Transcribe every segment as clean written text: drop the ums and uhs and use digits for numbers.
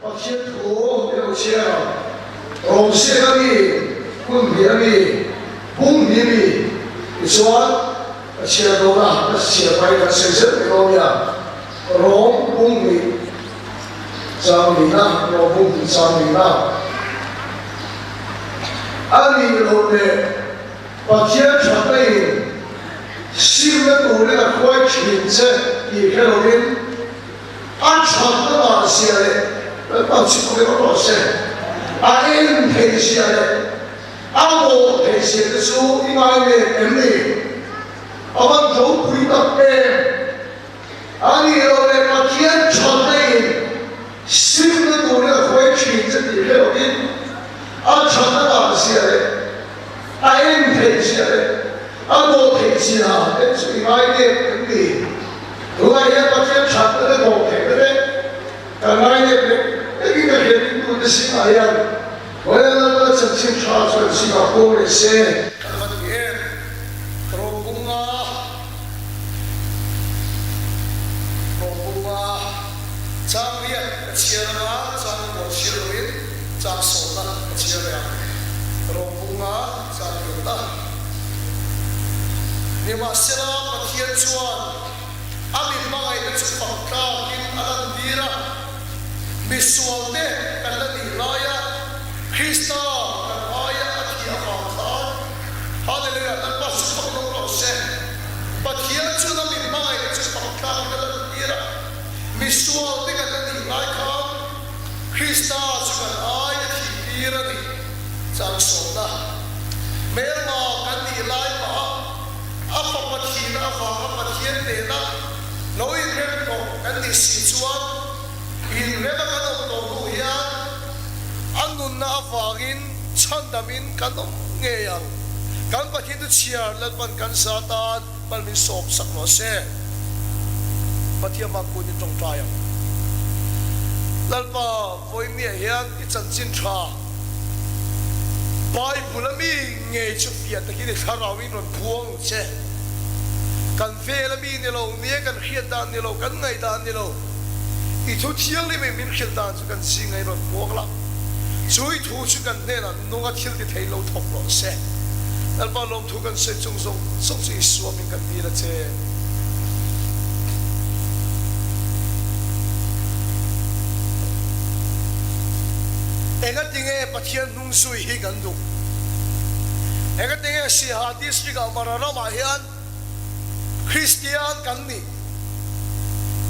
Pathian thu i lo chhiar ang. Rawmsiak a mi, hun hnih a mi, bung hnih a mi tichuan ka chhiar dawn a, ka chhiar pahin kan sawi zeuh mai dawn nia. Rawm bung hnih chang nihna, rawm bung hnih chang nihna a nih loh leh Pathian thatna in simna turin a hruai thin che tih hre loin, A thatna dan zia leh Lalpa chu ka ber rawh se, a en thei zia leh a dawh thei zia te chu i ngai mek em ni? A van ropui tak em! A nih loh leh Pathian thatna in simna turin a hruai thin che tih hre lovin a thatna dan zia leh a en thei zia leh a dawh thei zia te chu i ngai mek em ni? Tunah hian Pathian thatna te dawh theihna te kan ngai leh lek lekin ka hriat in tute zingah hian Royal Lalpa chanchin tha chu an zingah pawm leh se. Kan va ti em? Rawpunga Rawpunga chang riat ka chhiar anga chang pawh chhiar loin chang sawmna ka chhiar leh ang. Rawpunga chang riatna. Nimahsela, Pathian chuan a mi hmangaihna chu fak tlakin a lantir a. Misualte kan la nih laia Krista kan aia a thih avang khan, Hallelujah, Lalpa chu fak lawk rawh se. Pathian chuan a mi hmangaihna chu fak tlakin a lantir a. Misualte kan la nih lai khan Krista chu kan aia thih tir a ni. Changsawmna, Hmelma kan nih lai pah a, a fapa thihna avanga Pathian nena lo inrem tawh kan nih si chuan inrema kan awm tawh hnu hian a nunna avangin chhandamin kan awm ngei ang. Kan Pathian chu chhiar Lalpan kan za tan mal min sawm sak rawh se. Pathian hma kun in tawngtai ang. Lalpa vawiin hian i chanchin tha. Bible a mi ngei chu fiah takin i thlarau in rawn phuang ang che. Kan vel a mi ni lo, nia kan hriat dan ni lo, kan ngaih dan ni lo, i thu thianghlim in min hrilh dan chu kan zingah in rawn phuang la, chu i thu chu kan hnenah nunga thil ti thei lo thawk rawh se. Lalpa lawmthu kan sawi chung zawng zawng chu i suamin kan dil a che. Engatinge Pathian hnung zui hi kan duh? Engatinge Siaha District ah Mara ramah hian Kristian kan nih?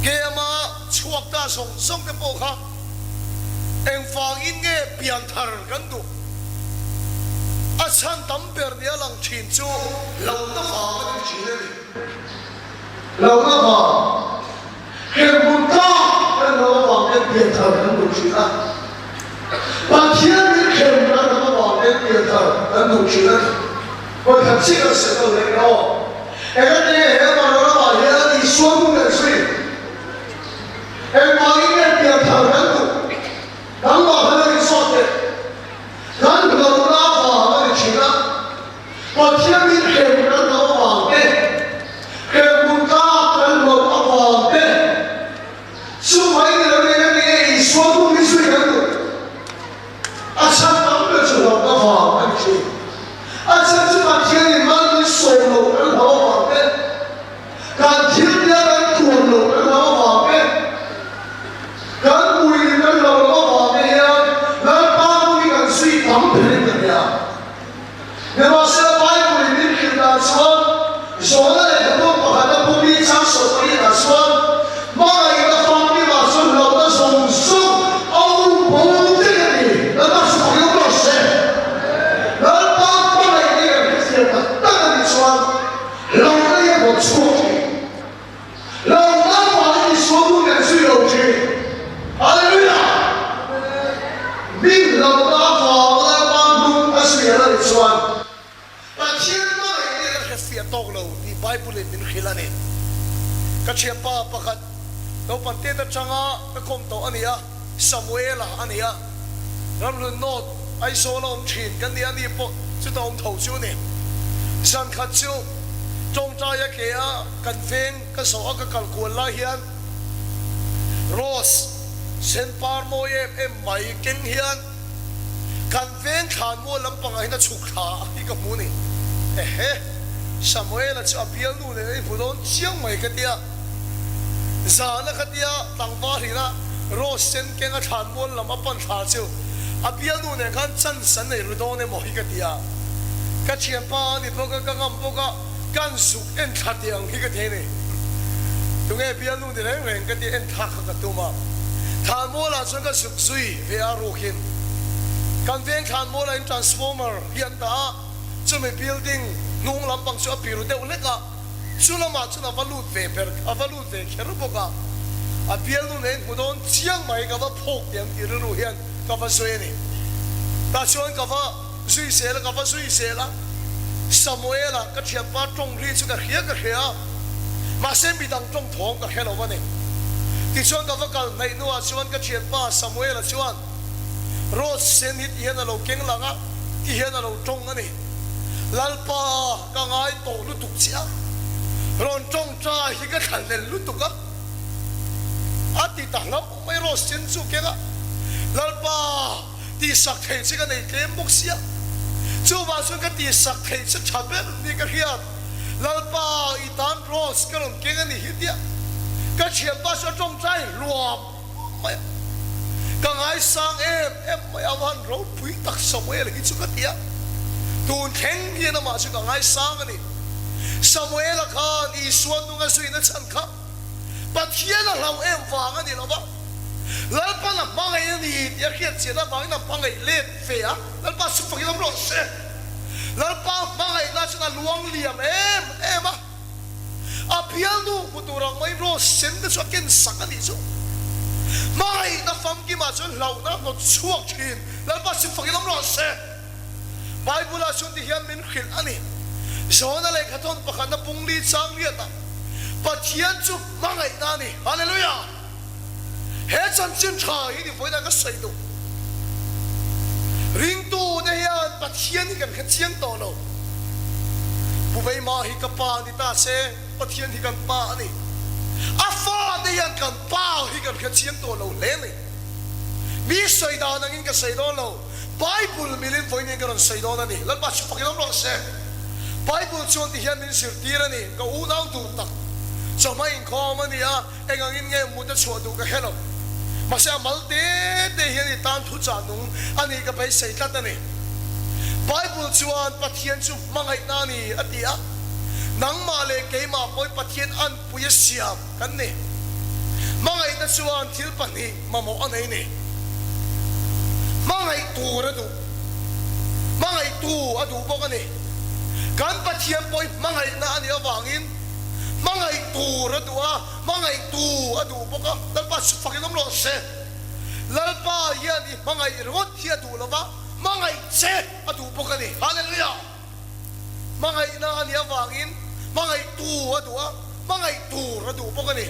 Kema chhuak ta zawng zawng te pawh kha engvangin nge pianthar kan duh? A chhan tam ber nia lang thin chu lohna vang a ni thin a ni. Lohna vang. Hremhmun tlak kan lo avang hian pianthar kan duh thin a. Pathian min hrem kan lam avang hian pianthar kan duh thin a ni. Vawikhat chiah kan settle leh emaw? Engati nge he Mara ramah hian Isua hmun kan zui? Engvangin nge pianthar kan duh? Nangmah khan a rinzawt teh. Kan hlauhna avang a ni thin a. Pathian min hrem kan hlauh avang te, hremhmun tlak kan hlauh avang te, chu mai ni lo in enge Isua tum hi zui kan duh. A chhan tam ber chu hlauhna vang a ni thin. A chhan chu Pathian in mal min sawm loh kan hlauh avang te, kan thil tia kan tuan loh kan hlauh avang te, Kan puiin kan lo lo avang te hian Lalpa tum hi kan zui tam ber in ka hria. Nimahsela Bible in min hrilh dan chuan Jona lehkhabu pakhat a pumi chang sawmpahnih ah chuan hmangaihna famkimah chuan hlauhna zawng zawng a um bo daih a ni. Lalpa chu fak ilo rawh se. Lalpa hmangaihna hi kan hrethiam tak tak a nih chuan hlauhna hi a rawn chhuak thei. Lo kal pahin Isua hun kan zui lo thin. Hallelujah! Min lo ta vang Lalpa hnung a zui a nih chuan Pathian hmangaih nen a hrefiah tawk lo tih Bible in min hrilh a ni. Ka thianpa pakhat naupang tet atanga ka kawm tawh a ni a, Samuela a ni a, Ramhlun North Aizawl a awm thin kan ni a, ani pawh chuta awm tho chu a ni. Zankhat chu tawngtaia ke a kan veng ka zawh a ka kal kual lai hian Rose. sen par mawi em em mai keng hian kan veng thlanmual lampangah hian a chhuk thla a hi ka hmu a ni. Ehe, Samuela chu a bialnu nen a inhmu dawn chiang mai ka tia. Zana ka tia tlangval ina rose sen keng a thlanmual lam a pan thla chu a bialnu nen khan chance an nei ru dawn emaw hi ka tia. Ka thianpa a ni bawk a, ka ngam bawk a, kan zuk en thla teh ang hi ka ti a ni. Tunge bialnu ni reng reng ka ti en thlak kha ka tum a. Thlanmualah chuan ka zuk zui ve a rukin kan veng thlanmualah in transformer hi an dah a, chumi building hnung lampang chu a biru deuh hlek a, chu lamah chuan a va lut ve ber a va lut ve kher bawk a. A bialnu nen hmu dawn chiang mai ka va phawk teh ang tih rilru hian ka va zui a ni. Tah chuan ka va. Zui zel a, ka va zui zel a. Samuela ka thianpa tawng ri chu ka hria ka hria a, mahse midang tawng thawng ka hre lo a ni. Tichuan ka va kal hnaih hnuah chuan ka thianpa Samuela chuan Rose sen hi tihian a lo keng lang a, tihian a lo tawng a ni. Lalpa ka ngai tawh lutuk che a, rawn tawngtai hi ka thlanhlel lutuk a, a ti ta hlauh mai Rose sen chu keng a, Lalpa. Tihsak theih che ka nei tlem bawk sia. Chuvang chuan ka tihsak theih che tha ber ni ka hriat. Lalpa i tan rose ka rawn keng a ni hi tia ka thianpa chu a tawngtai hluam mai a. Ka ngaisang em em mai a van ropui tak Samuel hi chu ka ti a. Tun thleng hian amah chu ka ngaisang a ni. Samuela khan Isua nunga zuina chhan kha Pathian a hlauh em vang a ni lo va, Lalpan a hmangaih a ni tih a hriat chian avangin a hmangaih let ve a, Lalpa chu fakin awm rawh se. Lalpa hmangaihna chuan a luang liam em em a, a bialnu hmu tur ang maiin rose sen te chu a ken sak a nih chu. Hmangaihna famkimah chuan hlauhna a hnawt chhuak thin, Lalpa chu fakin awm rawh se. Bible-ah chuan ti hian min hrilh a ni, Johana lehkhathawn pakhatna pungli chang riatah, Pathian chu hmangaihna a ni. Hallelujah! He chanchin tha hi ni vawiinah ka sawi duh. Ringtute hian Pathian hi kan hre chiang tawh lo. Pu Veima hi ka pa ni ta se, Pathian hi kan pa a ni. A fate hian kan pa hi kan hre chiang tawh lo hle mai. Mi sawi dan angin ka sawi dawn lo. Bible milin vawiin ka rawn sawi dawn a ni. Lalpa chu fakin awm rawh se. Bible chuan ti hian min zirtir a ni. Ka unau duh tak chawhma inkhawm a ni a, eng angin nge mut a chhuah duh ka hre lo. Mahse a mal te te hian i tan thu chah nung a nih ka beisei tlat a ni. Bible chuan Pathian chu hmangaihna a ni a ti a, nangmah leh keimah pawhin Pathian anpui a siam kan ni. Hmangaihna chuan thil pahnih mamawh a nei ni. Hmangaih tur a duh. Hmangaihtu a duh bawk a ni. Kan Pathian pawhin hmangaihna a nih avangin hmangaih tur a duh a, hmangaihtu a duh bawk a. Lalpa chu fakin awm rawh se. Lalpa hian i hmangaih ringawt hi a duh lo va, hmangaih che a duh bawk a ni. Hallelujah! Hmangaihna a nih avangin hmangaihtu a duh a, hmangaih tur a duh bawk a ni.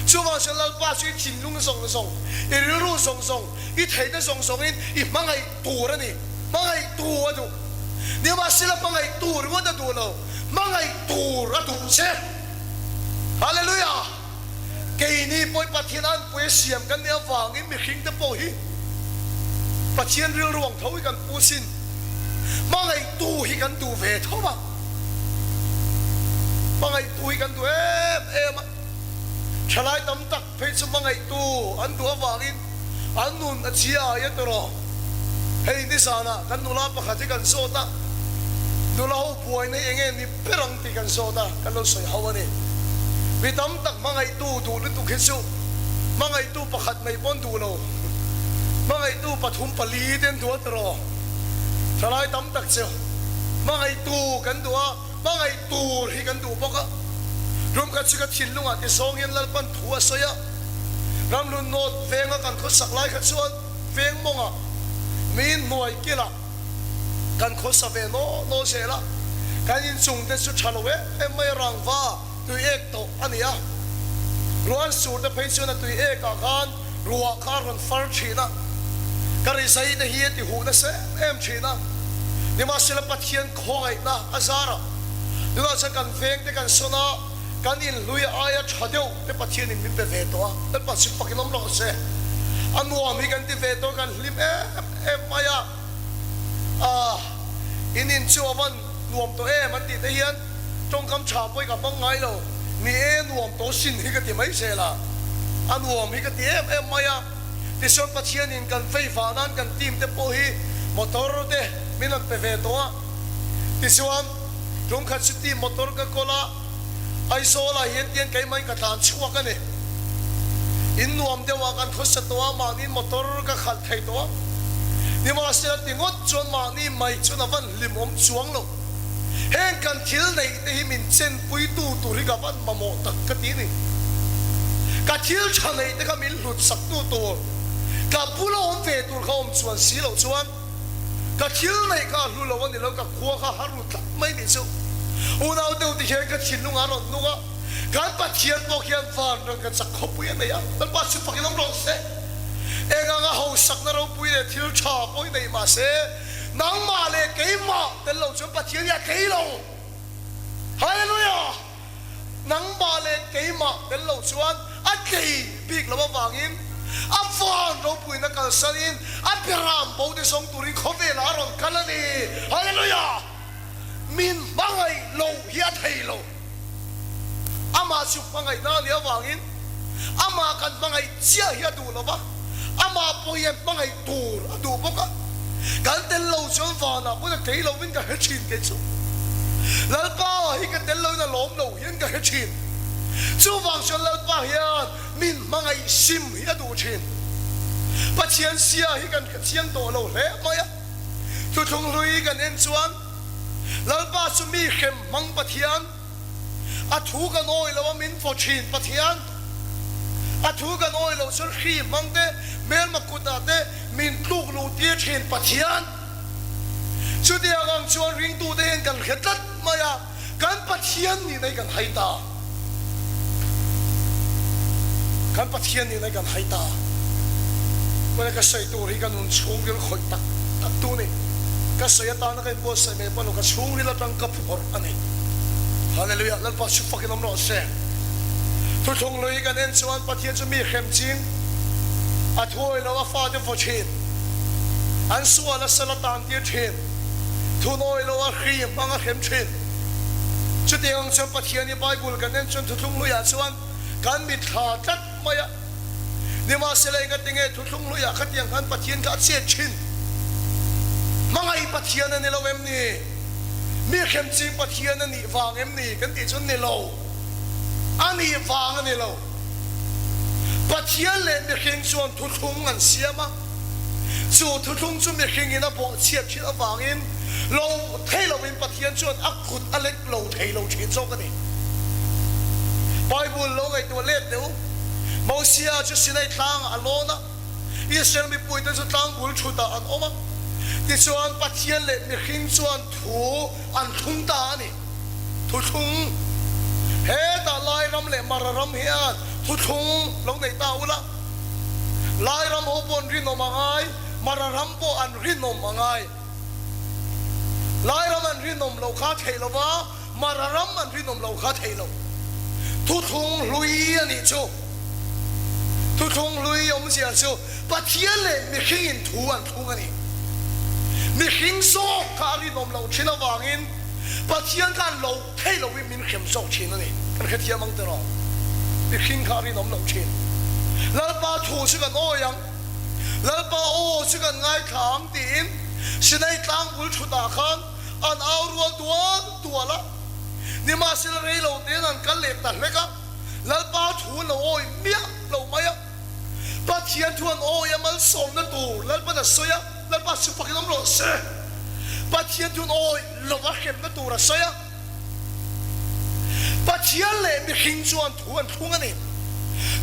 Chuvang chuan Lalpa chu i thinlung zawng zawng, i rilru zawng zawng, i theihna zawng zawngin i hmangaih tur a ni. Hmangaihtu a duh. Nimahsela hmangaihtu ringawt a duh lo, hmangaih tur a duh che. Hallelujah! Keini pawh Pathian anpui a siam kan nih avangin mihringte pawh hi Pathian rilru ang tho hi kan pu sin. Hmangaihtu hi kan duh ve tho a, hmangaihtu hi kan duh em em a, thalai tam tak phei chu hmangaihtu an duh avangin an nun a chhia ai a tawrh. Hei nizanah kan nula pakhat hi kan zawt a, nula ho buaina hi enge ni ber ang tih kan zawt a, kan lo sawi ho a ni. Mi tam tak hmangaihtu duh lutuk hi chu hmangaihtu pakhat mai pawn duh lo, hmangaihtu pathum pali te an duh a tawrh. Thalai tam tak chu hmangaihtu kan duh a, hmangaih tur hi kan duh bawk a. Rum khat chu ka thinlungah ti zawng hian Lalpan thu a sawi a. Ramhlun North venga kan khawsak lai kha chuan veng mawngah miin hnuai kilah kan khawsa ve naw naw zel a. Kan inchung te chu tha lo em em mai a, rangva tui ek tawh a ni a. Ruan sur te phei chuan a tui ekah khan Ruah kha a rawn far thin a, ka rizai te hi a ti huh nasa em em thin a. Nimahsela Pathian khawngaihna a zar a, tunah chuan kan veng te kan sawn a, kan inhlui aia tha deuh te Pathianin min pe ve tawh a, Lalpa chu fakin awm rawh se. A nuam hi kan ti ve tawh kan hlim em em mai a, ah in in chu a van nuam tawh em an tih te hian tawngkam tha pawh hi ka hmang ngai lo, ni e nuam tawh sin hi ka ti mai zel a, a nuam hi ka ti em em mai a, tichuan Pathianin kan vei vah nan kan team te pawh hi motor te min rawn pe ve tawh a, tichuan tumkhat chu team motor ka kawl a. Aizawlah hian tiang keimah in ka tlan chhuak a ni. In nuam deuh ah kan khawsa tawh a, mahni motor ka khalh thei tawh a. Nimahsela ti ngawt chuan mahni mai chuan a van hlim awm chuang lo. Heng kan thil neih te hi min chenpui tu tur hi ka van mamawh tak ka ti ni. Ka thil tha neih te kha min hlut sak tu tur, ka bula awm ve tur kha awm chuan si loh chuan, Ka thil neih kha a hlu lo a ni lo, ka khua kha har ru tlat mai nih chu. Unau deuh te hian ka thinlung a rawn nung a, kan Pathian pawh khian van rawn kan chak khawpui a nei a, Lalpa chu fakin awm rawh se. Eng anga hausakna ropui leh thil tha pawh i nei mah se, nangmah leh keimah tel lo chuan Pathian hi a thei lo. Hallelujah! Nangmah leh keimah tel lo chuan a tlei bik lo avangin a van ropuina kalsanin a beram bo te zawng turin khawvelah a rawn kal a ni. Hallelujah! Min hmangaih lo hi a thei lo. Amah chu hmangaihna a nih avangin amah kan hmangaih chiah hi a duh lo va, amah pawh hian hmangaih tur a duh bawk a. Kan tel lo chuan vanah pawn a tlei lovin ka hre thin kei chu. Lalpa hi ka tel loin a lawm lo hian ka hre thin. Chuvang chuan Lalpa hian min hmangaih sim hi a duh thin. Pathian sia hi kan hre chiang tawh lo hle mai a. Thuthlung hlui kan en chuan Lalpa chu mi hrem hmang Pathian, A thu kan awih lo a min vaw thin Pathian. A thu kan awih loh chuan hri hmang te, hmelma kutah te min tluk luh tir thin Pathian. Chutiang ang chuan ringtute hian kan hre tlat mai a, kan Pathian nihna hi kan hai ta. Kan Pathian nihna hi kan hai ta. Mahse ka sawi tur hi ka nun chhungril khawih tak tak tu ni. Ka sawi atana ka inbuatsaih mai pawh lo ka chhungril atang ka phawrh a ni. Hallelujah! Lalpa chu fakin awm rawh se. Thuthlung lui kan en chuan Pathian chu mi hrem ching, a thuawi lo a fate vaw thin, an sual a sal a tan tir thin, thunawi lo a hri hmang a hrem thin. Chutiang ang chuan Pathian hi Bible kan en chuan thuthlung luiah chuan kan mitthla tlat mai a. Nimahsela engati nge thuthlung luiah khatiang khan Pathian kha a chet thin? Hmangaih Pathian a ni lo em ni? Mi hrem ching Pathian a nih vang em ni? Kan tih chuan ni lo. A nih vang a ni lo. Pathian leh mihring chuan thuthlung an siam a, chu thuthlung chu mihringin a bawhchhiat thin avangin lo thei loin Pathian chuan a kut a lek lo thei lo thin zawk a ni. Bible lo ngaihtuah let deuh. Mosia chu Sinai tlangah a lawn a, Israel mipuite chu tlang bul thutah an awm a. Tichuan, Pathian leh mihring chuan thu an thlung ta a ni. Thuthlung, Hetah Lairam leh Mara ram hian thuthlung lo nei ta ula. Lairam ho pawh an rinawm a ngai, Mara ram pawh an rinawm a ngai. Lairam an rinawm lo kha theih lo va, Mara ram an rinawm lo kha thei lo. Thuthlung hlui a nih chu. Thuthlung hlui awmzia chu Pathian leh mihringin thu an thlung a ni. Mihring zawk kha a rinawm loh thin avangin Pathian khan lo thei loin min hrem zawk thin a ni. Kan hrethiam ang tiraw? Mihring kha a rinawm loh thin. Lalpa thu chu kan awi ang, Lalpa aw chu kan ngaithla ang tiin Sinai tlang bul thutah khan An au rual tual tual a, nimahsela rei lo tein an kal leh ta hlek a, Lalpa thu an lo awi miah lo mai a. Pathian thu an awi a, malsawmna tur Lalpan a sawi a, Lalpa chu fakin awm rawh se. Pathian thu an awi lova hremna tur a sawi a. Pathian leh mihring chuan thu an thlung a ni.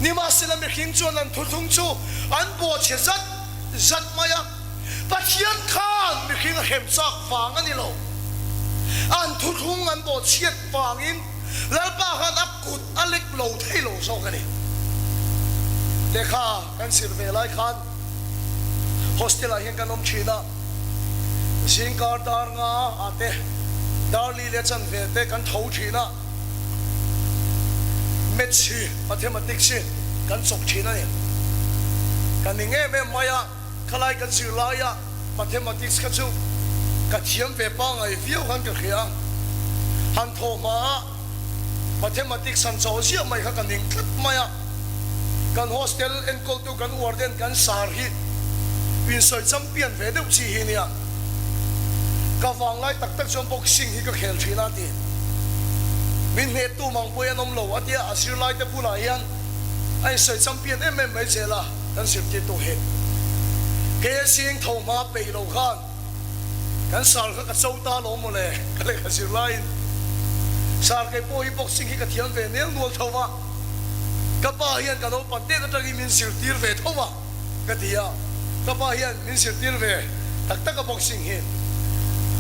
Nimahsela mihring chuan an thuthlung chu an bawhchhe zat zat mai a. Pathian khan mihring a hrem chak vang a ni lo. An thuthlung an bawhchhiat vangin Lalpa khan a kut a lek lo thei lo zawk a ni. Lehkha kan zir ve lai khan hostel ah hian kan awm thin a, zingkar dar nga ah te, dar li leh chanve te kan tho thin a, Maths hi, Mathematics hi kan chawk thin a ni. Ka ning em em mai a, khalai kan zir laia Mathematics kha chu ka thiam ve pangai viau khan ka hria. Han thaw hma a Mathematics han chauh ziah mai kha ka ning tlat mai a. Kan hostel enkawltu kan warden kan sar hi insawi champion ve deuh chi hi nia. Ka vanglai tak tak chuan boxing hi ka khel thin a ti. Min hnehtu mang pawhin an awm lo a tia a zirlaite bulah hian a insawi champion em em mai zel a kan zirtirtu hi. Kei a zing tho hma peih lo khan kan sar kha ka cho ta lo mawle ka lehkha zirlaiin sar kei pawh hi boxing hi ka thiam ve nel nual tho va, ka pa hian ka naupan tet atangin min zirtir ve tho va. Ka ti a, ka pa hian min zirtir ve tak tak a boxing hi.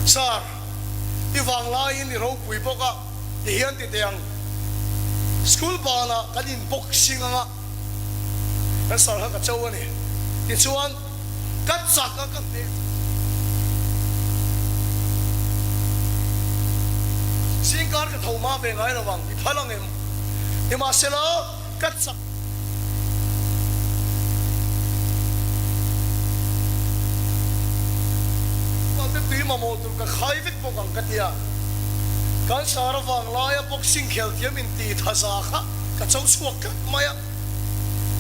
Sir, i vang laiin i ropui bawk a, ti hian ti teh ang. School banah kan in boxing anga kan sir kha ka cho a ni. Tichuan, ka chak a ka hneh. Zingkar ka tho hma ve ngai lo ang, i phal ang em? Nimahsela, ka chak. Te tui mamawh tur ka khai vek bawk ang ka ti a, kan sar avang laia boxing khel thiam in ti tha za kha ka cho chhuak tlat mai a.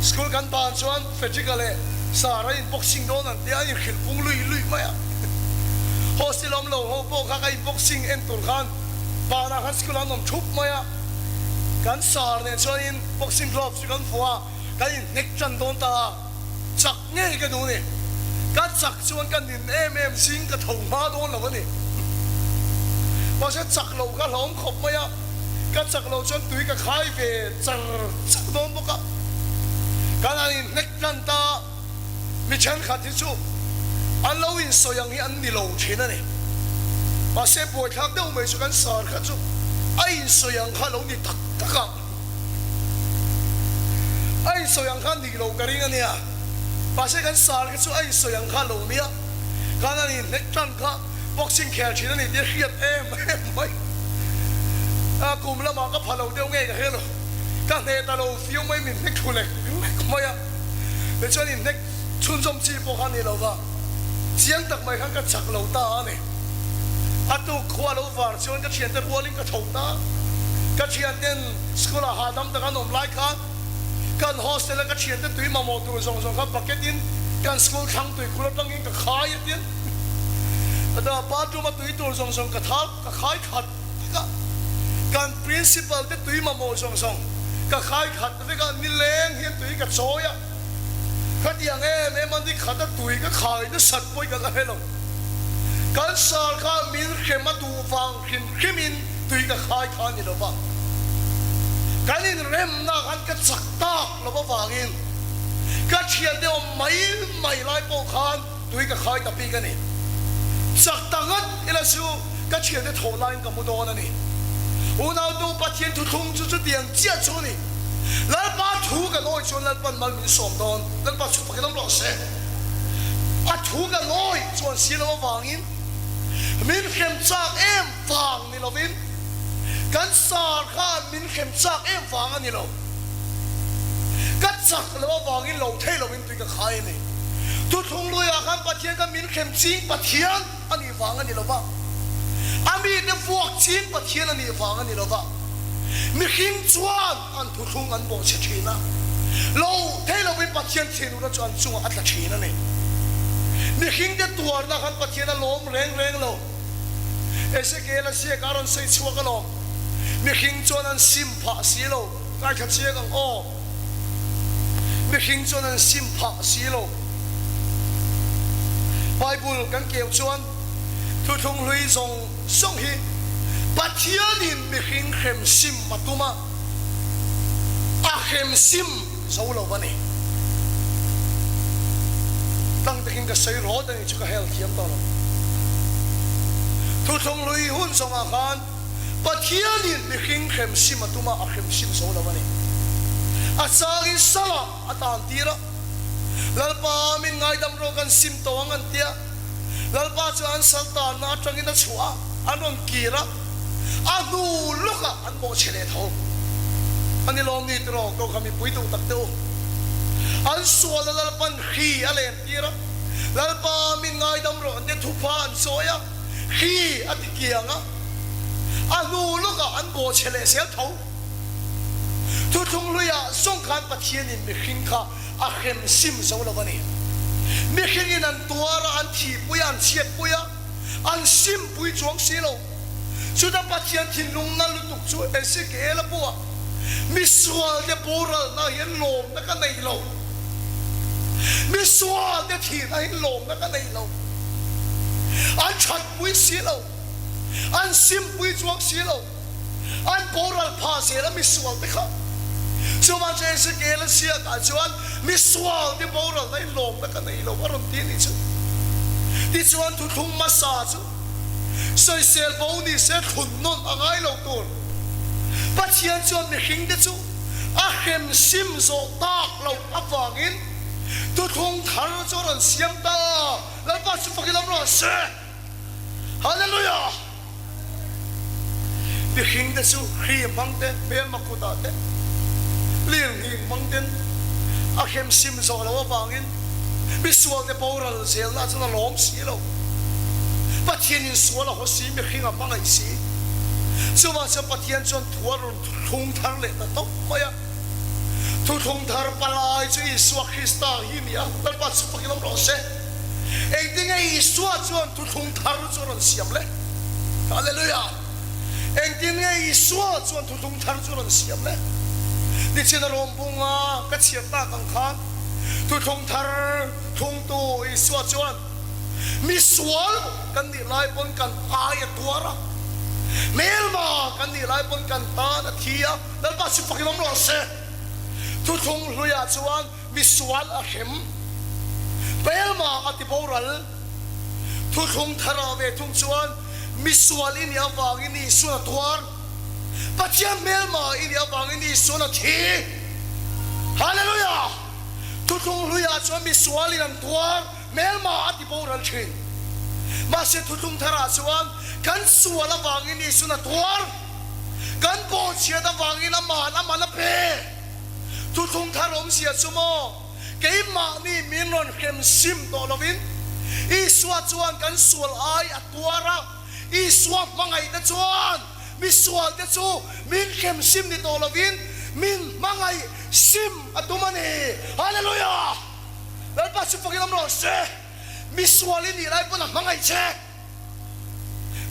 School kan ban chuan Frederick-a leh Sara in boxing dawn an tia an inhrilh pung lui lui mai a. Hostel awm lo ho pawh kha ka in boxing en tur khan banah khan school an awm thup mai a. Kan sar nen chuanin boxing gloves chu kan vuah a, kan inhnek tan dawn ta a, chak ngei ka duh a ni. Ka chak chuan ka nin em em zing ka tho hma dawn lo a ni. Mahse chak loh ka hlawm khawp mai a, ka chak loh chuan tui ka khai ve char char dawn bawk a. Kan han inhnek tan ta a, mi thenkhat hi chu an lo insawi ang hi an ni lo thin a ni. Mahse buaithlak deuh mai chu kan sar kha chu a insawi ang kha lo ni tak tak a. A insawi ang kha nih loh ka ring a nia. Mahse kan sar kha chu a insawi ang kha lo nia. Khan a inhnek tan kha boxing khel thin a ni tih a hriat em em mai. A kum lamah ka pha lo deuh nge ka hre lo. Ka hneh ta lo fiu mai min hnek thu lek lek mai a. Tichuan inhnek chhunzawm chi pawh kha a ni lo va, chiang tak mai khan ka chak lo ta a ni. A tuk khua lo var chuan ka thiante rualin ka tho ta. Ka thianten school ah hahdam tak an awm lai khan kan hostel a ka thiante tui mamawh tur zawng zawng kha bucket in kan school thlang tui khur atangin ka khai a tin. Bathroom a tui tur zawng zawng ka thal ka khai khat vek a. Kan principal te tui mamawh zawng zawng ka khai khat vek a, nileng hian tui ka chawi a. Khatiang em em a ni khat a tui ka khai nasat pawh i ka la hre lo. Kan sar kha min hrem a duh vang hrim hrim in tui ka khai kha a ni lo va. Kan inremna khan ka chak tak lo avangin ka thian te awm mai mai lai pawh khan tui ka khai ta bik a ni. Chak ta ngat ila chu ka thian te thawh laiin ka mu dawn a ni. Unautu Pathian thuthlung chu chutiang chiah chu a ni. Lalpa thu kan awih chuan Lalpan mal min sawm dawn. Lalpa chhuk pakin awm rawh se. A thu kan awih chuan si lo avangin min hrem chak em vang ni lovin kan sar khan min hrem chak em vang a ni lo. Ka chak lo avangin lo thei lovin tui ka khai a ni. Thuthlung luiah khan Pathian kha min hrem ching Pathian a nih vang a ni lo va, a mite vuak ching Pathian a nih vang a ni lo va, mihring chuan an thuthlung an bawhchhe thin a, lo thei lovin Pathian thinurna chu an chungah a tla thin a ni. Mihringte tuarna khan Pathian a lawm reng reng lo. Ezekiel a ziak a rawn sawi chhuak alawm. Mihring chuan an sim phah si lo. Ngaithla chiang ang aw. Mihring chuan an sim phah si lo. Bible kan keu chuan thuthlung hlui zawng zawng hi Pathianin mihring hrem sim a tum a, a hrem sim zo lo a ni. Tlang takin ka sawi rawt a ni chu ka hel thiam tawh lo. Thuthlung hlui hun zawngah khan Pathianin mihring hrem sim a tum a, a hrem sim zo lo a ni. A changin salah a tan tir a, Lalpa min ngaidam rawh kan sim tawh ang an ti a. Lalpa chu an sal tanna atangin a chhuah a, an rawn kir a, a hnu lawkah an bawhchhe leh tho. A ni lawm ni tiraw ko kha mipui duh tak te u. An sualna Lalpan hri a len tir a, Lalpa min ngaidam rawh an ti thupha an sawi a, hri a ti kiang a, a hnu lawkah an bawhchhe leh zel tho. Thuthlung hluiah zawng khan Pathianin mihring kha a hrem sim zo lo a ni. Mihringin an tuar a, an thihpui a, an chhiatpui a, an simpui chuang si lo. Chuta Pathian thinlung na lutuk chu Ezekiel a buah, Misualte boralna hian lawmna ka nei lo. Misualte thihna hi lawmna ka nei lo. An thatpui si lo. An simpui chuang si lo. An boral phah zel a misualte kha. Chuvang chu Ezekiel a ziakah chuan misualte boralna hi lawmna ka nei lo a rawn ti a nih chu. Tichuan thuthlung hmasa chu. Sawisel bo ni se thlun nawn a ngai lo tur. Pathian chuan mihringte chu a hrem sim zawh tak loh avangin thuthlung thar chu a rawn siam ta. Lalpa chu fakin awm rawh se. Hallelujah! Mihringte chu hri hmang te, hmelma kutah te, lirnghing hmang ten a hrem sim zawh loh avangin misualte boral zelna chuan a lawm si lo. Pathian in sual a haw si, mihring a hmangaih si. Chuvang chuan Pathian chuan thu a rawn thlung thar leh ta tawp mai a. Thuthlung thar palai chu Isua Krista hi a ni a, Lalpa chu fakin awm rawh se. Engtinge Isua chuan thuthlung thar chu a rawn siam le? Hallelujah! Engtin nge Isua chuan thuthlung thar chu a rawn siam le? Nichin a rawm bunga ka chhiat tak ang khan thuthlung thar thlungtu Isua chuan mi sual kan nih lai pawn kan ai a tuar a, hmelma kan nih lai pawn kan tan a thi a, Lalpa chu fakin awm rawh se. Thuthlung hluiah chuan mi sual a hrem, hmelma a ti boral. Thuthlung thar ah ve thung chuan misual i nih avangin Isuan a tuar, Pathian hmelma i nih avangin Isuan a thi. Hallelujah! Thuthlung hlui ah chuan misual in an tuar, hmelma a ti boral thin. Mahse thuthlung thar ah chuan kan sual avangin Isuan a tuar, kan bawhchhiat avangin aman aman a pe. Thuthlung thar awmzia chu maw? Keimahni min rawn hrem sim tawh lovin Isua chuan kan sual ai a tuar a, Isua hmangaihte chuan mi sualte chu min hrem sim ni tawh lovin min hmangaih sim a tum a ni. Hallelujah! Lalpa chu fakin awm rawh se. Mi sual i nih lai pawn a hmangaih che.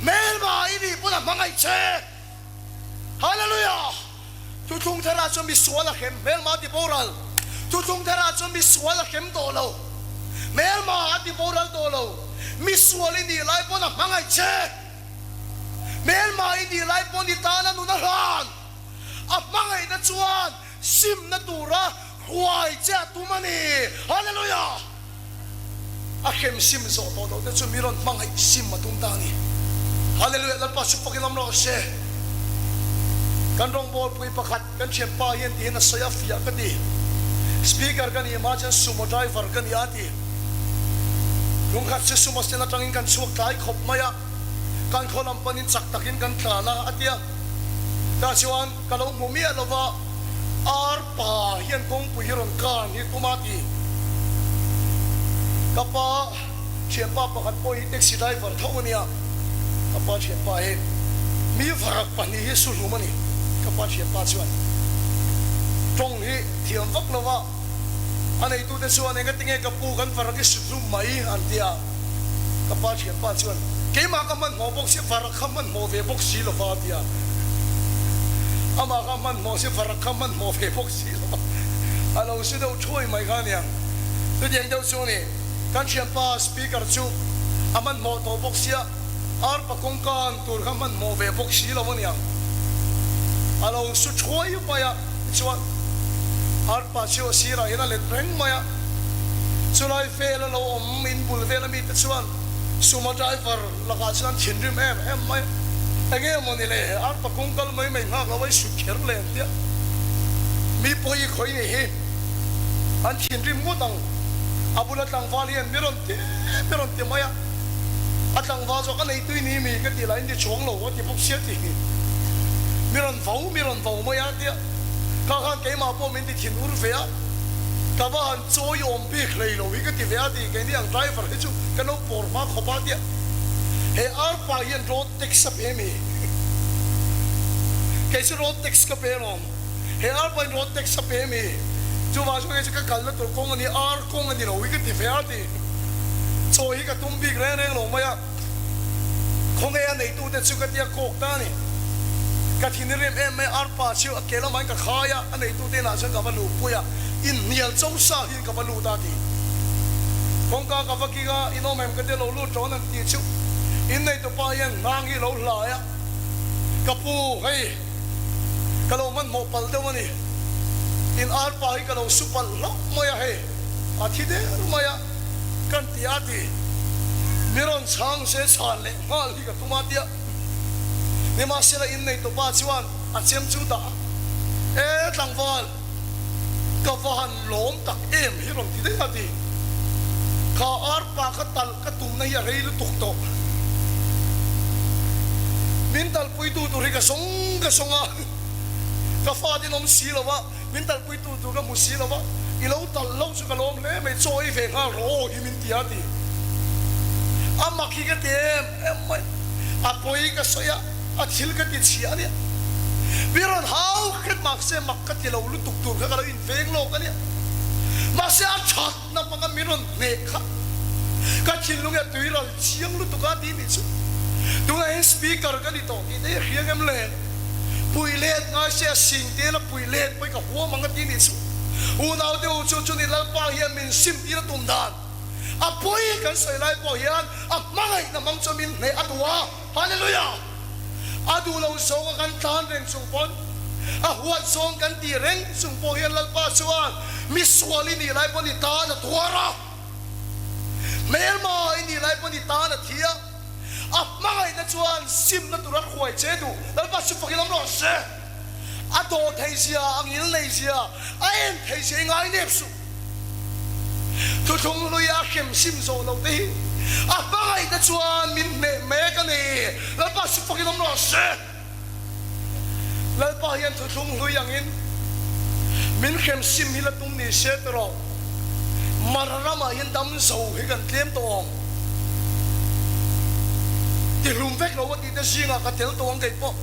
Hmelma i nih pawn a hmangaih che. Hallelujah! Thuthlung tharah chuan misual a hrem, hmelma a ti boral. Thuthlung tharah chuan misual a hrem tawh lo, hmelma a ti boral tawh lo. Misual i nih lai pawn a hmangaih che. Hmelma i nih lai pawn i tana nun a hlan. A hmangaihna chuan simna tura Huai che a tum a ni. Hallelujah! A hrem sim zawh tawh loh te chu mi rawn hmangaih sim a tum ta a ni. Hallelujah! Lalpa chu fakin awm rawh se. Kan rawngbawlpui pakhat kan thianpa hian tihian a sawi a fiah ka ti. Speaker ka nih hma chuan sumo driver ka ni a ti. Lungkhat chu sumo stand atangin kan chhuak tlai khawp mai a, kan khaw lam panin chak takin kan tlan a a ti a. Tah chuan ka lo hmu miah lo va. Ar pa hian kawngpui hi rawn kar ni tum a ti. Ka pa thianpa pakhat pawh hi taxi driver tho a nia. Ka pa thianpa hi mi varak pahnih hi su hlum a ni. Ka pa thianpa chuan tawng hi thiam vak lo va, a neitute chuan engatinge ka pu kan varak i su hlum mai an ti a. Ka pa thianpa chuan, Keimah ka hmanhmawh bawk si, varak kha hmanhmawh ve bawk si lo va, a ti a. Amah kha hmanhmawh si, varak kha hmanhmawh ve bawk si lo va, a lo si deuh thuai mai kha a nia. Chutiang deuh chu a ni. Kan thianpa speaker chu a hmanhmawh tawh bawk sia, arpa kawngka an tur kha hmanhmawh ve bawk si lo a niang. A lo su thuai mai a, tichuan arpa chu a sirah hian a let reng mai a. Chulai vel a lo awm in bul vel ami te chuan Sumo driver lakah chuan thinrim em em mai a, enge mawni le arpa kung kal mai mai nghak lo a i sut kher le an tia, mi pawi i khawi ni hi an thinrim ngawt ang, a bula tlangval hian mi rawn ti mi rawn ti mai a, a tlangval zawk a neitui ni mi ka tih lah in ti chuang lo a ti bawk sia ti hi mi rawn vo mi rawn vo mai a tia, kha khan keimah pawh min ti thinur ve a. Ka va han chawi awm bik hlei lo hi ka ti ve a ti, keini ang driver hi chu kan lo pawr hma khawp a tia. He arpa hian road tax a pe mi? Kei chu road tax ka pe alawm. He arpa hian road tax a pe mi? Chuvang chuan kei chu ka kalna tur kawng a ni, ar kawng a ni lo hi ka ti ve a ti. Chawi hi ka tum bik reng reng lo mai a. Khawnge a neitute chu ka tia kawk ta a ni. Ka thin i rem em mai, arpa chu a ke lamah in ka khai a, a neitute inah chuan ka va luhpui a, inhnial cho sa hian ka va lut a ti. Kawngka ka va kik a, in awm em ka tia lo lut ṭawn an ti chu in neitupa hian hnang hi lo hlai a, ka pu hei ka lo hmanhmawh palh deuh a ni, in arpa hi ka lo su palh hlauh mai a hei a thi der mai a. Kan ti a ti. Mi rawn chhang se chhan leh nghal hi ka tum a tia. Nimahsela innei tawpa chuan a chem chu dah a, E tlangval, ka va han lawm tak em hi rawn ti daih a ti. Kha arpa ka talh ka tumna hi a rei lutuk tawh. Min talhpuitu tur hi ka zawng ka zawng a, ka fate in awm si lo va. Min talpui tur tur ka hmu si lo va, i lo talh loh chu ka lawm hle mai, chaw ei ve nghal rawh aw hi min ti a ti. A mak hi ka ti em em mai, a pawi ka sawi a, a thil ka ti chhia a nia. Mi rawn hau hret mahse mak ka ti lo lutuk tur kha ka lo inveng lawk a nia. Mahse a that. Na hmanga min rawn hneh kha ka thinlung hi a tui ral chiang lutuk a tih nih chu. Tunah hian speaker ka ni tawh tih te hi a hriang em le? Pui let ngai se a sing te la pui let pawhin ka huam ang a tih nih chu. Unau te u chu chu ni Lalpa hian min sim tir a tum dan a pawi kan sawi lai pawh hian a hmangaihna hmang chu min hneh a duh a. Hallelujah! A duh lo zawnga kan tlan reng chung pawn, a huat zawng kan tih reng chung pawh hian Lalpa chuan mi sual i nih lai pawn i tan a tuar a, hmelma i nih lai pawn i tan a thi a, a hmangaihna chuan simna tur a hruai che duh. Lalpa chu fakin awm rawh se. A dawh thei zia, a ngil nei zia, a en thei zia i ngai nep suh. Thuthlung hlui a hrem sim zawh loh te hi a hmangaihna chuan min hneh mek a ni. Lalpa chu fakin awm rawh se. Lalpa hian thuthlung hlui angin min hrem sim hi la tum ni se ti rawh. Mara ramah hian dam zo hi kan tlem tawh awm. Tihlum vek lo a tih te zingah ka tel tawh ang kei pawh.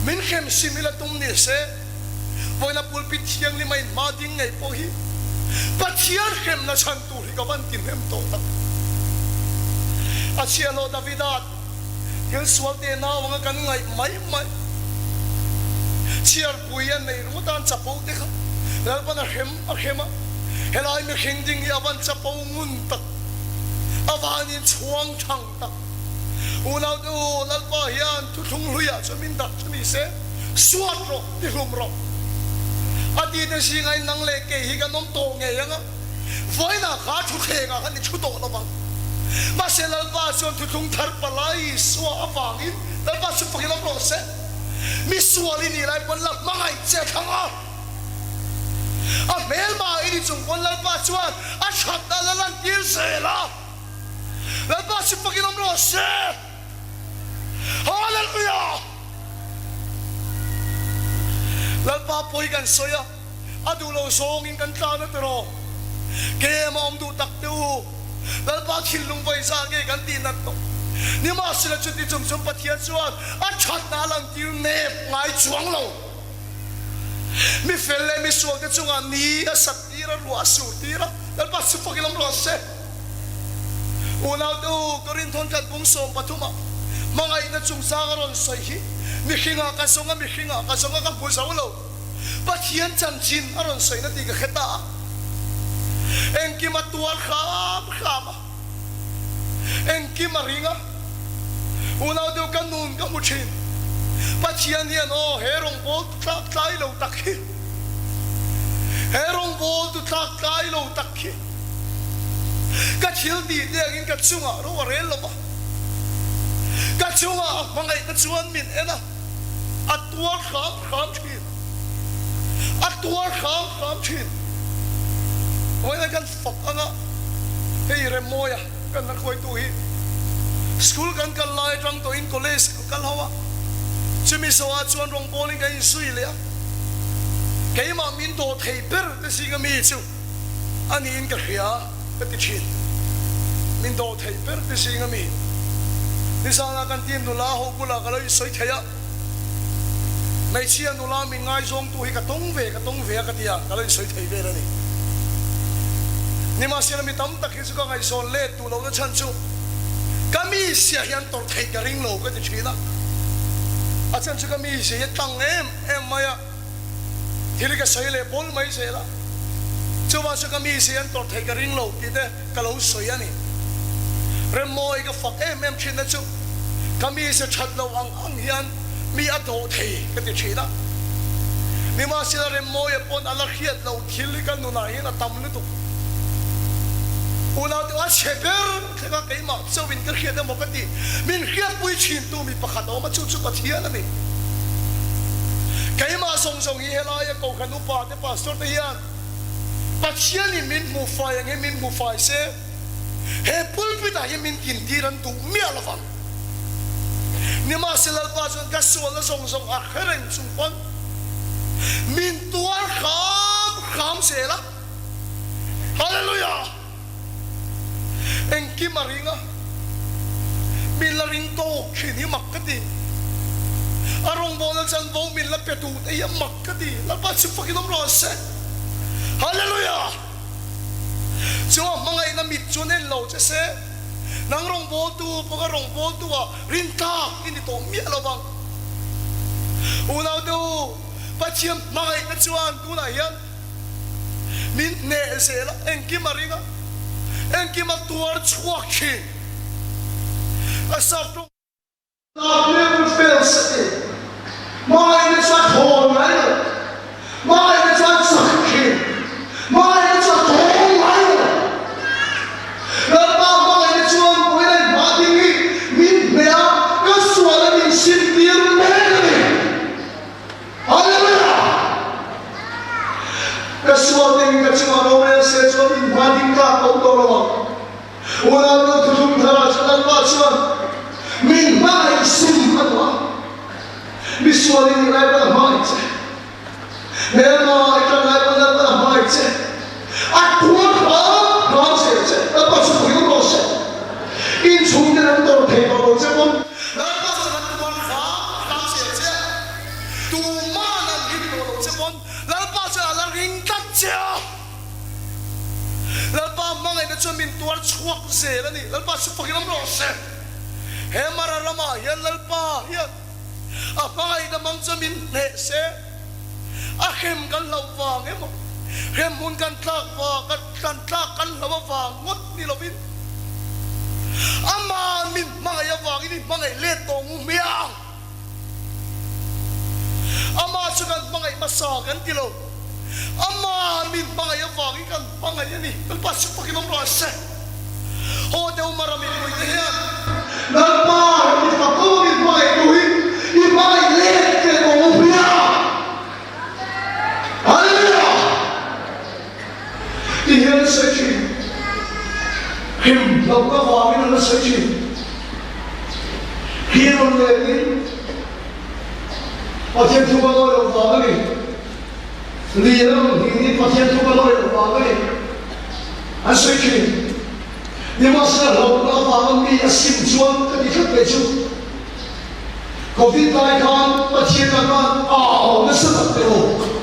Min hrem sim hi la tum ni se. Vawiina pulpit thianghlim a inhma ding ngei pawh hi Pathian hremna chhan tur hi ka van ti hnem tawh tak. A chhiahhlawh Davida thil sual te nau anga kan ngaih mai mai chhiarpui a nei ringawt a an chapo te kha Lalpan a hrem a hrem a, helai mihring ding hi a van chapo ngun tak, a van inchhuang thang tak. Unaute u, Lalpa hian thuthlung hluiah chuan min dah chu ni se, suat rawh, ti hlum rawh. A tite zingah in nang leh kei hi kan awm tawh ngei ang a, vawiinah kha thuthlengah khan i thu tawh lo vang. Mahse Lalpa chuan thuthlung thar palai Isua avangin Lalpa chu fakin awm rawh se. Mi sual i nih lai pawn la hmangaih che a thlang a. A hmelma i ni chung pawn Lalpa chuan a thatna la lantir zel a. Lalpa chu fakin awm rawh se. Hallelujah! Lalpa pawi kan sawi a, a duh lo zawngin kan tlan a tiraw? Kem a awm duh tak teh u. Lalpa thinlung vawi zah nge kan tih nat tawh? Nimahsela chuti chung chuan Pathian chuan a thatna a lantir nep ngai chuang lo. Mi fel leh mi sualte chungah ni a sat tir a, ruah a sur tir a, Lalpa chu fakin awm rawh se. Unaute u, Korinthawn khat bung 13 ah hmangaihna chungchang a rawn sawi hi mihringah ka zawng a, mihringah ka zawng a, ka hmu zo lo. Pathian chanchin a rawn sawina tih ka hre ta a. Engkim a tuar hram hram a, engkim a ring a. Unaute u, ka nun ka hmu thin. Pathian hian aw he rawngbâwl tu tlak tlai lo tak hi, he rawngbâwl tu tlak tlai lo tak hi, Ka thil tih te angin ka chungah ro a rel lo va, ka chungah a hmangaihna chuan min en a, a tuar hram hram thin, a tuar hram hram thin. Vawiin kan fak anga hei Remmawia kan la hruaitu hi school kan kal lai atang tawhin college kan kal ho a, chumi zawhah chuan rawngbawlin kan inzui leh a. Keimah min dawh thei ber te zinga mi chu a niin ka hria ka ti thin. Min dawh thei ber te zinga mi. Nizana kan team nula ho bulah ka lo insawi thei a, hmeichhia nula min ngaizawngtu hi ka tawng ve ka tawng ve a ka ti a, ka lo insawi thei vel a ni. Nimahsela mi tam tak hi chu ka ngaihzawn let duh lohna chhan chu ka mizia hi an tawrh theih ka ring lo ka ti thin a, a chhan chu ka mizia hi a tlang em em mai a, thil hi ka sawi leh bawl mai zel a, chuvang chu ka mizia hi an tawrh theih ka ring lo tih te ka lo sawi a ni. Remmawi ka fak em em thin na chu ka mizia that lo ang ang hian mi a dawh thei ka ti thin a, nimahsela Remmawia pawn a la hriat loh thil hi ka nunah hian a tam lutuk. Unau te a chhe ber thleng a keimah chauhin ka hriat emaw ka ti. Min hriatpui thintu mi pakhat a awm a, chu chu Pathian a ni. Keimah zawng zawng hi helaia Kohhran upa te Pastor te hian Pathianin min hmuh fai ang hi min hmu fai se, he pulpit ah hian min dintir an duh miah lovang. Nimahse Lalpa chuan ka sualna zawng zawng a hre reng chung pawn min tuar hram hram zel a. Hallelujah! Engkim a ring a, min la ring tawk thin hi mak ka ti. A rawngbawlna chanvo min la pe duh te hi a mak ka ti. Lalpa chu fakin awm rawh se. Hallelujah! Chu a hmangaihna mit chuan en lo che se, nang rawngbawltu pawh ka rawngbawltu ah rintlak i ni tawh miah lo vang. Unaute u, Pathian hmangaihna chuan tunah hian Min hneh zel a, engkim a ring a, engkim a tuar chhuak thin. A sap tawng. Lak fails a ti. Hmangaihna chu a thawn ngai lo. Hmangaihna chu a chak thin. Hmangaihna chu a tawng ngai lo. Lalpa hmangaihna chuan puina in hma ding hi min hneh a, ka sual a min simtir mek a ni. Hallelujah! Ka sual ding ka chungah rorel se chuan in hma ding tlak awm tawh lo ang. Unau nu thuthlung tharah chuan Lalpa chuan min hmangaih sim a duh a. Mi sual i nih lai pawn a hmangaih che. Hmelma i tan lai pawn Lalpan a hmangaih che. A tuar hram hram zel che. Lalpa chu pui awm rawh se. Inchhung ten an tawrh thei tawh lo che pawn. Lalpa chuan an tuar hram hram zel che a. Tuman an ring tawh lo che pawn Lalpa chuan a la ring tlat che a. Lalpa hmangaihna chuan min tuar chhuak zel a ni. Lalpa chu fakin awm rawh se. He Mara ramah hian Lalpa hian a hmangaihna hmang chuan min hneh se. A hrem kan hlauh vang emaw, hrem hmun kan tlak vang, kan tlak kan hlauh avang ngawt ni lovin Ama'n min hmangaih avangin i hmangaih let tawh ngu hmiang. Amah chu kan hmangaih hmasa kan ti lo. Amah min hmangaih avangin kan hmangaih a ni. Lalpa chu fakin awm rawh se. Haw deuh mara mipui te hian. Lalpa i fak awm i hmangaih tu hi i hmangaih let ve tawh lo hria. Hallelujah! Ti hian a sawi thin. Hlim hlauhna vangin an la sawi thin. Hi rawn letin Pathian thu ka lawi loh vang a ni. Li a rawn hnin Pathian thu ka lawi loh vang a ni. An sawi thin. Nimahsela hlauhna avanga mi a sim chuan ka ti tlat mai chu. Covid lai khan Pathian lakah au nasa tak teh aw.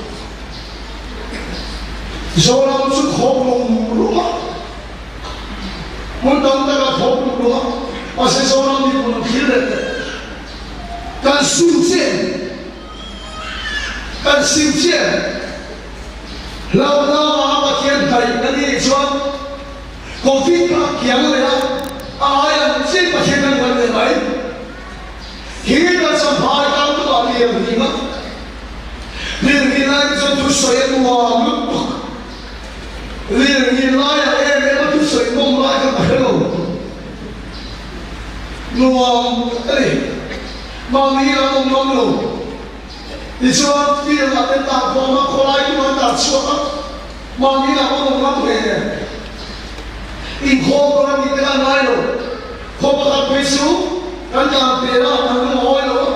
Zoram chu khawk lum lum a. Hmun tam taka thawk duh lo a, mahse Zoram mipun an thlir leh teh. Kan sim chiah em? Kan sim chiah em? Hlauhna avanga Pathian hnaih kan nih chuan Covid kha a kiang leh a, a ai ang chiah Pathian kan hnaih leh mai. Hi kan champhai tan tukah lian hlim a, hlim hlim lai te chuan thusawi a nuam lutuk. Lirnghin laiah em em a thusawi nawm lai kha ka hre lo. Nuam ka ti. Mahni lam awm ngam lo. Tichuan field ah te tah khawm a, khawlai chu an tah chhuak a, mahni lam an awm ngam hle nen. Inkhawm tur a nih te kha ngai lo. Khaw pakhat phei chu kan tlan tel a, kan lung a awi lo a,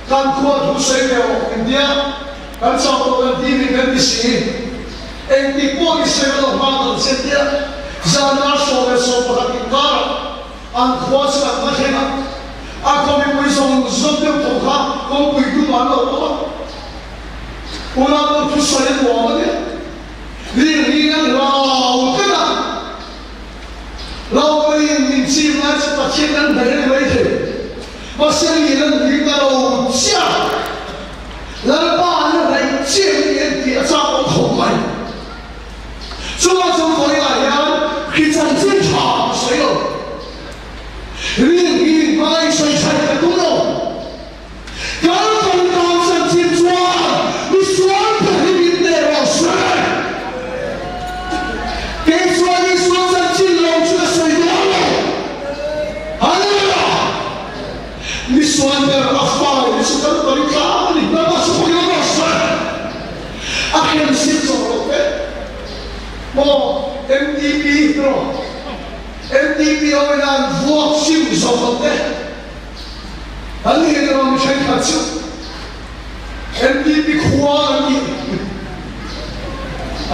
kan khua thusawi ve awk intia. Kan chau tawh kan ti min kan ti si. Engtik pawh ni se ka lo hma dan che tia zan dar 11:10 inkarah an khua chu kan va thleng a. A khaw mipui zawng zawng deuh tho kha kawngpui tum an lo awm a. Unau nu thusawi a nuam a nia. Lirnghin an hlau tlat a. Hlauhpui min chim lai chu Pathian kan hnaih a ni maithei. Mahse lir an ring ta lo chiah. Lalpa an la hnaih chiah hi en tih a chak awm khawp mai. Chuvang chuan vawiinah hian khi chanchin tha ka sawi lo. Lirnghin hmai sawi chhaih ka tum lo. Kan tawngtam chanchin chuan misual pahnih in nei rawh se. Kei chuan Isua chanchin lo chu ka sawi dawn lo. Hallelujah! Misual ber a fa in chu kan pali tlang a ni. Lalpa chu pawhin awm rawh se. A hrem sim zawh loh vek. Maw MTP rawh. MTP ho in an vuak sim zawh loh te. An nih erawh mi thenkhat chu MTP khua an nih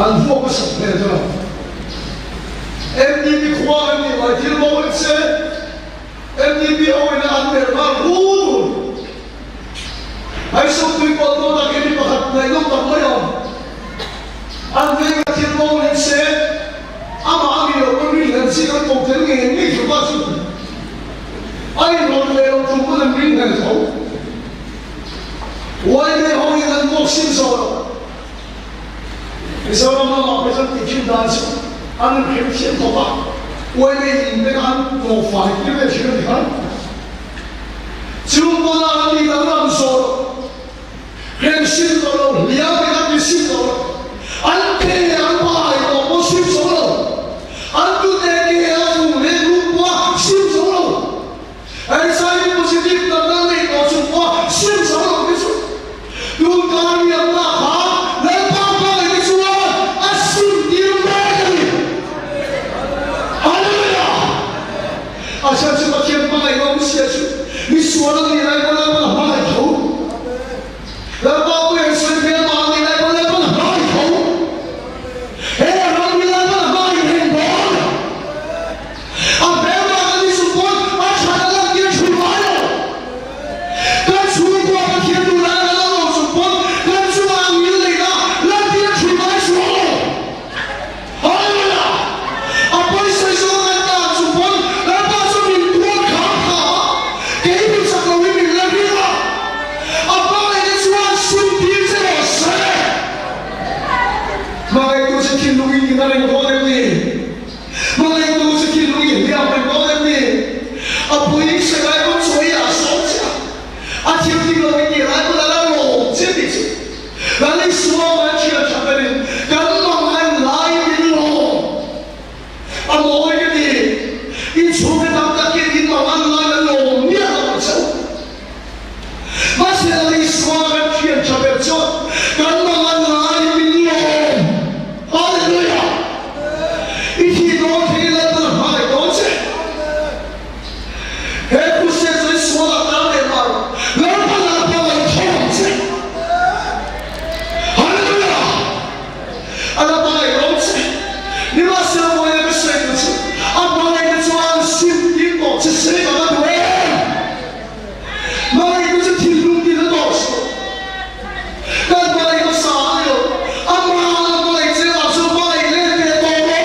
an vuak a sak hmel dawn a. MTP khua an nih mai thil bo vek se MTP ho ina an ber nghal run run. Haiso tui pawh dawn ah khian mi pakhat ngaihnawm tak mai a awm. An veng a thil bo reng se amah a nih loh pawn rinhlelh chi kan ko tel ngei ngei tho ta chu. A inrawn ve loh tum pawn an rinhlelh tho. Yma ho in an vuak sim zawh loh. Mizoram lamah pawh chuan tih thin dan chu an inhrem thiam khawp a, yma in te kha an tlawhfai tir ve thin a ni khan. Chu hmuna an nih danglam zawh loh. Hrem sim tawh lo, hliam in an ti sim tawh lo. An ke an pai tawh pawh sim zo lo. An tute ke a fung leh lut pawh sim zo lo. HIV positive natna nei tawh chung pawh sim zo lo te chu tun kar riakna kha Lalpa hmangaih te chuan a sim tir mek a ni. Hallelujah! A chhan chu Pathian hmangaih lo sia chu mi sual a nih lai pawn Lalpan a hmangaih tho. Lalpa pawh hian sawi hmel mah a nih lai pawn Lalpan a hmangaih tho. He ram hi Lalpan a hmangaih reng dawn. A hmel mah kan ni chung pawn a that a lantir thin ngai lo. Kan chhungkua Pathian duh lai kan lo lo chung pawn kan chungah ang ngil neihna lantir thin ngai sual lo. Hallelujah! A pawisawi zawng kan tan chu pawn Lalpa chu min tuar kham kha a, kei min chak lo hi min la ring a, a hmangaihna chuan sum tir che rawh se. Hmangaihtu chu thinlung in in a reng dawn em ni? Hmangaihtu chu thinlung in hliam reng dawn em ni? A pawisawi lai pawn chawi ah a sawm che a, a thil dik lo i tih lai pawn a la lawm che tih chu. Kan Isua kan hriat tha berin kan mangan lai min lawm a mawi ka ti. Inchhungte tam takin in mangan lai an lawm miah lo ang che u. Mahse Lal Isua kan hriat tha ber chuan kan mangan lai min lawm. Hallelujah! I thih dawn thei Lalpan a hmangaih dawn che. He Kristian chu i sual ah tan leh mar Lalpan ah hmangaih tho ang che. Hallelujah! A la hmangaih lo che. Nimahsela Mawia ka sawi tu chu a hmangaihna chuan sim tir tawh che se ka va duh em! Hmangaihna chu thinlung tin a tawh suh. Kan hmangaih hmasa a ni lo. Amah a hmangaih che ah chuan hmangaih let ve tawh maw?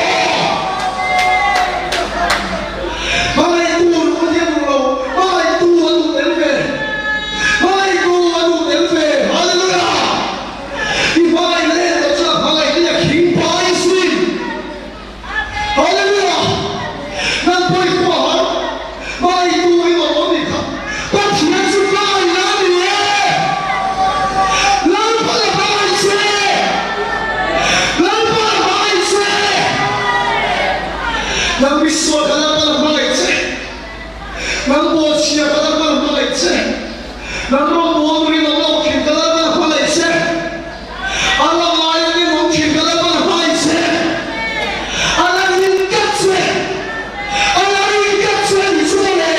Hmangaih tur a nia duh lo. Hmangaih tu a duh tel ve. Hmangaih tu a duh tel ve. Hallelujah! I hmangaih let loh chuan a hmangaih te a khing pai asin. Hallelujah! Nan pawi pawh a har. Hmangaih tu i awm awm nih kha. Pathian chu hmangaihna a ni e. Lalpa la hmangaih che. Lalpa la hmangaih che. Nang misual kha Lalpa la hmangaih che. Nang bawlchhia kha Lalpa la hmangaih che. Nang rawngbawl turin awm lo thin kha Lalpa la hmangaih che. A la ngai a nim awm thin ka la pan hmai che. A la ring tlat che. A la ring tlat che a ni chu mawle.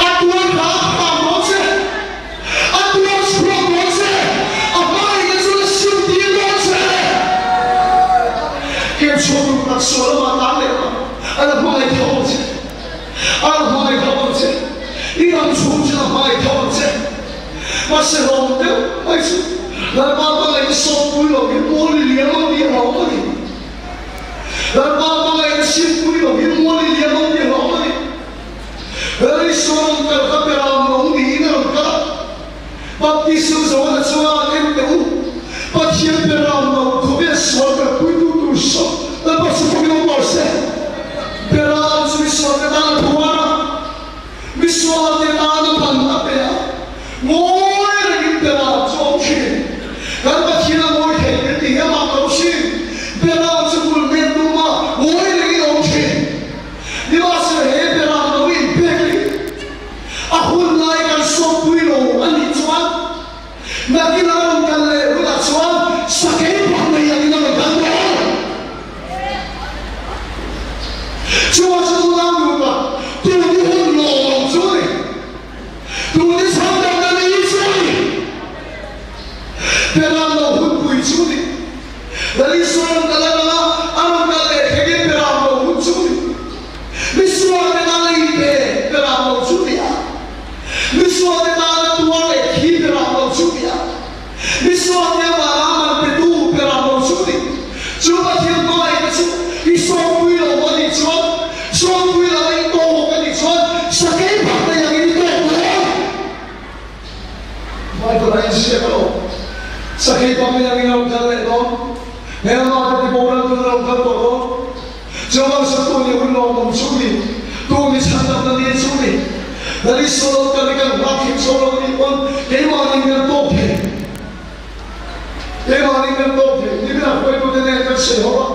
A tuar kha a phak dawn che. A tuar chhuak dawn che. Lalpa hmangaihna sawmpui lo hi mual i liam ang tih a hlauhawm a ni. Lalpa hmangaihna simpui lo hi mual i liam ang tih a hlauhawm a ni. Lal Isua rawn kal kha Beram lo niin a rawn kal a. Baptism Johana chuan en teh u, Pathian Beram lo khawvel sual kalpuitu tur saw Lalpa chu fakin awm rawh se. Beram chu misualte tan a phuar a. Misualte tan a ban a pe a, ngawi rengin Beram chu a awm thin. Kan Pathian a ngawi thei kan ti hi amah ka lo hrim. Beram chu bul men tum a, ngawi rengin a awm thin. Nimahsela he Beram lo inpek hi a hun lai kan sawmpui lo a nih chuan nakin a rawn kal leh hunah chuan sakei bak nei angin a rawn kal dawn. Chuvang chu tunah nupa tuni hun lawm lo chu a ni. Tuni chhan dan a ni chu a ni. Beram lo hun pui chu a ni. Lal Isua rawn kal atanga a rawn kal leh thlengin beram lo hun chu a ni. Misual te tan a inpe beram lo chu a ni a. Misual te tana tuar leh thi beram lo chu a ni a. Misual te avanga man petu beram lo chu a ni. Chu Pathian hmangaihna chu i sawmpui lo a nih chuan, sawmpui lo a i tawk a nih chuan, sakei phak nei angin i tawk dawn. Bible a inziak a lo. Sakei phak nei angin a rawn kal leh dawn. Hmelma te tiboral tun a rawn kal tawh dawn. Chuvang chu tu ni hun lawmawm chu ni, tu ni chhandamna ni chu ni. Lal Isua lo kal hi kan nghak thei zo lo nih pawn keimahni kan tawk thei. Keimahni kan tawk thei. Nimin ah hruaitute nen kan sawi ho a,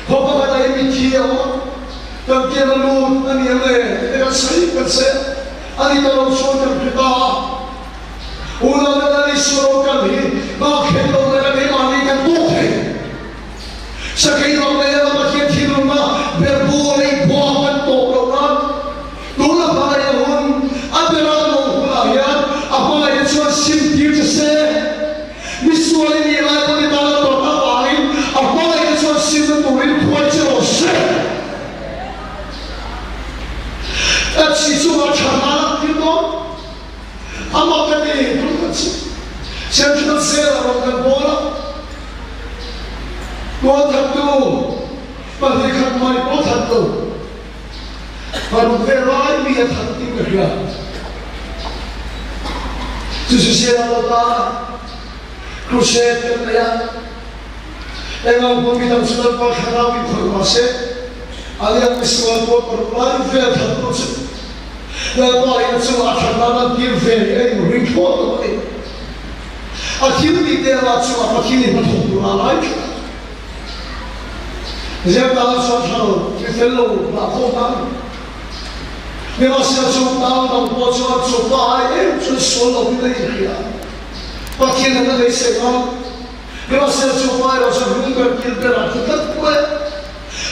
khaw pakhat ah hi mitthi a awm a, kan kiam a lut a ni ang le tih te kan sawi kan sawi a, a ni ta lo chuan kan hre ta a. Unau te Lal Isua lo kal hi nghak thei lo leh a keimahni kan tawk thei. Sakei ram leh ram Pathian thinlunga berbu leh bua kan tawp loh nan tuna hmangaihna hun a bera lo hunah hian a hmangaihna chuan sim tir che se. Misual i nih lai pawn i tan a tawrh avangin a hmangaihna chuan simna turin phuai che rawh se. Taxi chungah tha hna lak tir dawn a mak ka ti tum khat chu Central Jail ah rawn kan bawl a. Tualthattu 2 khat mai pawh that lo, paruk ve lai mi a that tih ka hria. Chu Sisera lo ta crusade kan nei a, engang pawh mi dang chu Lalpa thlarau in khawih mah se, a lian misual pawl paruk lai vel thattu chu Lalpa in a chungah a that nan an tir ve hi a inring thlawt lo a ni. A thil tih te anga chungah Pathian in hnathawk tur a lai tlat a. Ziakdang chuan thla lo, thil fel lo dah khawm ta a ni. Nimahsela chu tang dang pawh chuan chu pa ai em chuan sual lo in a inhria a. Pathian an la beisei ngam. Nimahsela chu pa erawh chuan hnung ber kil ber a tlu tlat mai a.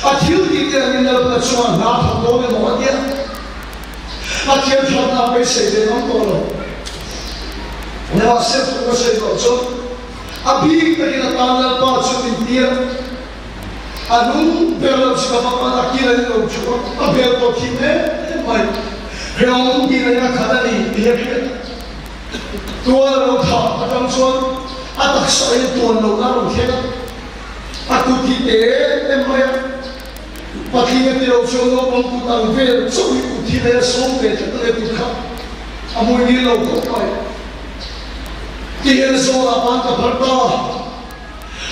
A thil tih te angin Lalpa chungah hna thawk dawn emaw a tia. Pathian thatna a beisei ve ngam tawh lo. Nimahsela thu ka sawi tawh chuan a bik takin a tan Lalpa chu min tir a. A hnung ber lo chu ka va pan a, kil an lo thu a, a hmel pawh thim em em mai. Hreawm tih lain a khat a ni tih hi a hriat a. Tual a lo thah atang chuan a taksa in tuan lohna a rawn thleng a. A kut hi te em mai a, patling a ti lo chuan naupang kut ang vel chauh hi kut hi lei a sawm ve tlat a le kut kha a hmui ngil lo khawp mai. Ti hian zawl ah ban ka phar ta,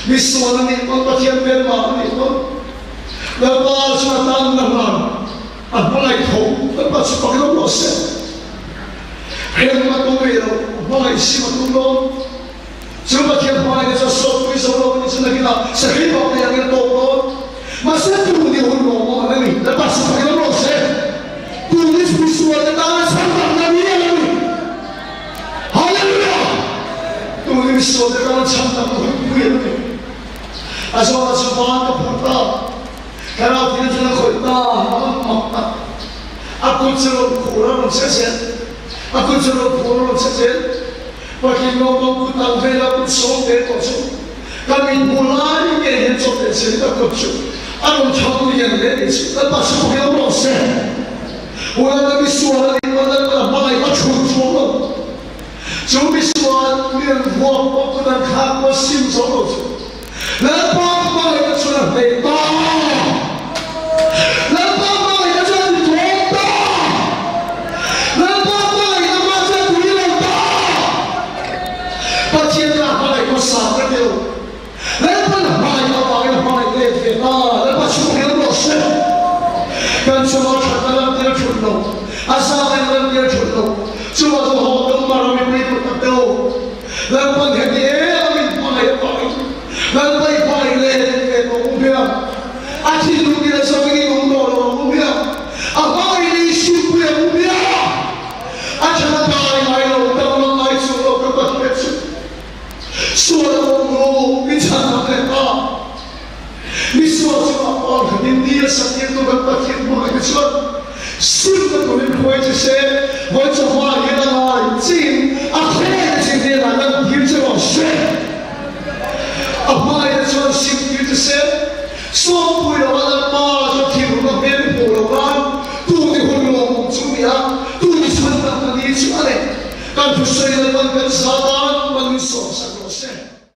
misual a nih pawn Pathian hmelma a nih pawn Lalpa chuan a tan na hlan a hmangaih tho Lalpa chu pak lo rawh se. Hrem a tum rih lo, a hmangaih sim a tum dawn. Chu Pathian hmangaihna chuan sawtpui zo lo anih chu nakinah sakei bak nei angin a tawp dawn. Mahse tu ni hun lawmawm an ani? Lalpa chu fakin awm rawh se. Tu ni chu misualte tana chhan dangna ni a lo ni. Hallelujah! Tu ni misualte tana chhan dangna hun pui a lo ni. A zawhna chu van ka phur ta, thlarau thil chuan a khawih ta, a rawn mak ta. A kut chu rawn khur a rawn che zel. A kut chu rawn khur a rawn che zel. Patling naupang kut ang vela kut sawm ve tawh chu ka mit hmu lai ngei hian chawp leh chelin a kut chu a rawn thang lian leh nih chu Lalpa chu fak ilo rawh se. Unau misual a nih pawn Lalpa hmangaih a chhun chuang lo. Chu misual lian vuak pawh kut an khat. thlak pawh sim zo lo chu Lalpa hmangaihna chuan a hneh ta. Lalpa hmangaihna chuan a tithawm ta. Lalpa hmangaihna hma chuan a tui lo ta. Pathian kha a hmangaih hmasa ka ti lo. Lalpan a hmangaih avangin a hmangaih let ve ta. Lalpa chhungril rawh se. Kan chunga thatna lantir thut lo, a zangin lantir thut lo. Chuvah chu haw tum a ram i pui kut tak deuh. Lalpan heti em a min hmangaih avangin Lalpa i hmangaih let ve tawh u hmiang. A thinlung ila zawngin i awm tawh lo ang u hmiang. A hmangaih leh i simpui ang u hmiang. A than a dai ngai lo, danglam ngai chuang lo ka Pathian chu. Sual a awm lo, mi chhan ang leh ta. Mi sual chu a pawl khatin dil a sak tirtu kan Pathian hmangaihna chuan simna turin hruai che se, vawi chawhma hian a ngai chin a khawngaihna che hnenah lan tir che rawh se. A hmangaihna chuan sim tir che se, Sawmpui lova Lalpa chuan thinruna hmel hmuh lo nan tu ti hun lawmawm chu ni a, tu ti chhan tak na ni chu a ni. Kan thusawi Lalpan kan zah tan man min sawmsak.